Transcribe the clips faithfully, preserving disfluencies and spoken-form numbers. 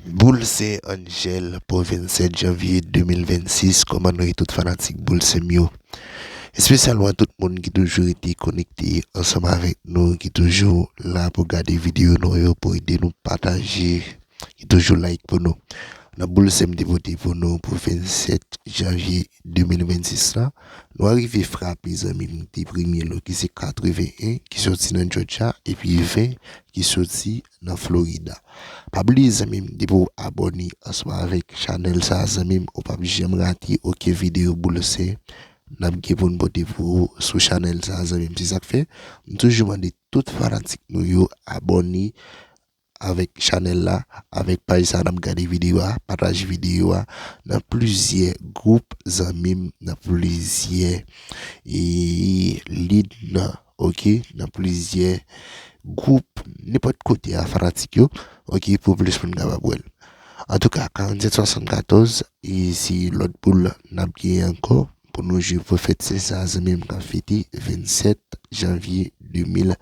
Boul Sen Angel pou vennsèt janvye de mil vennsis. Kòman nou ye tout fanatik Boul Sen m yo? Espesyalman tout moun ki toujou rete konekte ansanm avèk nou, ki toujou la pou gade videyo nou yo, pou ede nou pataje, ki toujou like pou nou. Nan Boul Sen m te pote pou nou pou vennsèt janvye de mil vennsis la, nou arive frape zanmi m te premye lo ki se katreven en ki soti nan Georgia epi ven ki soti nan Florida. Pa bliye zanmi m, depi w abòne ansanm avèk chanèl sa a zanmi m, ou p ap janm rate okenn videyo Boul Sen n ap gen pou n pote pou ou sou chanèl sa a zanmi m. Se sa k fè m toujou mande tout fanatik nou yo abòne avèk chanèl la, avèk paj sa n ap gade videyo a, pataje videyo a nan plizyè gwoup zanmi m, nan plizyè e, lid nan, oke, nan plizyè gwoup, nenpòt kote a fanatik yo, oke, pou plis moun kapab wè l. Antouka, karannsèt swasannkatòz, e se lòt boul n ap gen ankò pou nou jwe pou fèt Sen sa a zanmi m k ap fete vennsèt janvye de mil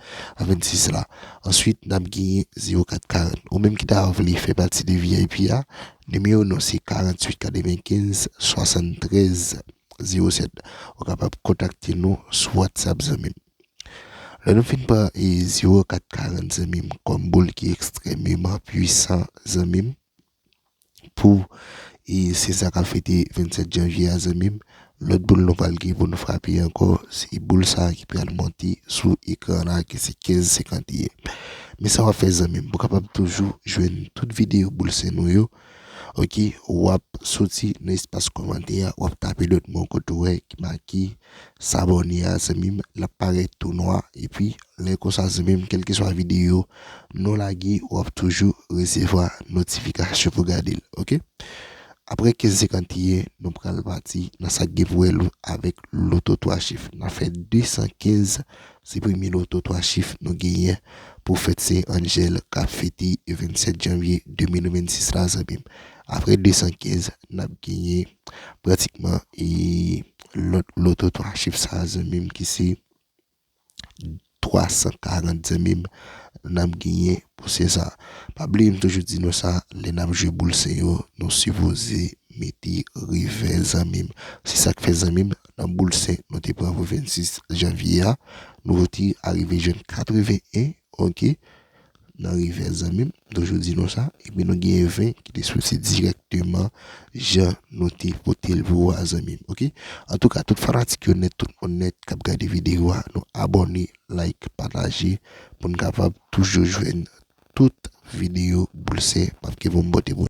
vennsis la. Answit, n ap genyen zewo kat karant. Ou menm ki ta vle fè pati de V I P a, nimewo nou se karanntuit katrevenkenz swasanntrèz zewo sèt. Ou kapab kontakte nou sou WhatsApp zanmi m. Lè nou fin pran e zewo kat karant zanmi m kòm boul ki ekstrèmeman pwisan zanmi m, pou e Sen sa k ap fete vennsèt janvye a zanmi m, lòt boul nou pral gen pou nou frape ankò, se boul sa a ki pral monte sou ekran la ki se kenz senkanteyen. Men sa w ap fè zanmi m, pou w kapab toujou jwenn tout videyo Boul Sen nou yo, oke, w ap soti nan espas kòmantè a, w ap tape lòt mo kote w wè ki make s'abonner a zanmi m, l ap parèt tou nwa, epi lè konsa zanmi m, kèlkeswa videyo nou lage, w ap toujou resevwa notifikasyon pou gade l, oke? Apre kenz senkanteyen, nou pral pati nan sa k gen pou wè lo-, avèk loto twa chif. N ap fè de san kenz, se premye loto twa chif nou genyen pou fèt Sen Angel k ap fete vennsèt janvye de mil vennsis la zanmi m. Apre de san kenz, n ap genyen pratikman e lòt loto twa chif sa a zanmi m ki se twa san karant zanmi m n ap genyen pou Sen sa. Pa bliye m toujou di nou sa, lè n ap jwe Boul Sen yo, nou sipoze mete revè zanmi m. Se sa k fè zanmi m, nan Boul Sen nou te pran pou vennsis janvye a, nou te arive jwenn katreven en, oke, nan revè zanmi m, m toujou di nou sa, epi nou genyen ven ki te soti dirèkteman jan nou te pote l pou ou a zanmi m, oke? Antouka, tout fanatik yo nèt, tout moun nèt k ap gade videyo a, nou abòne, like, pataje, pou n kapab toujou jwenn tout videyo Boul Sen m ap gen pou m pote pou nou.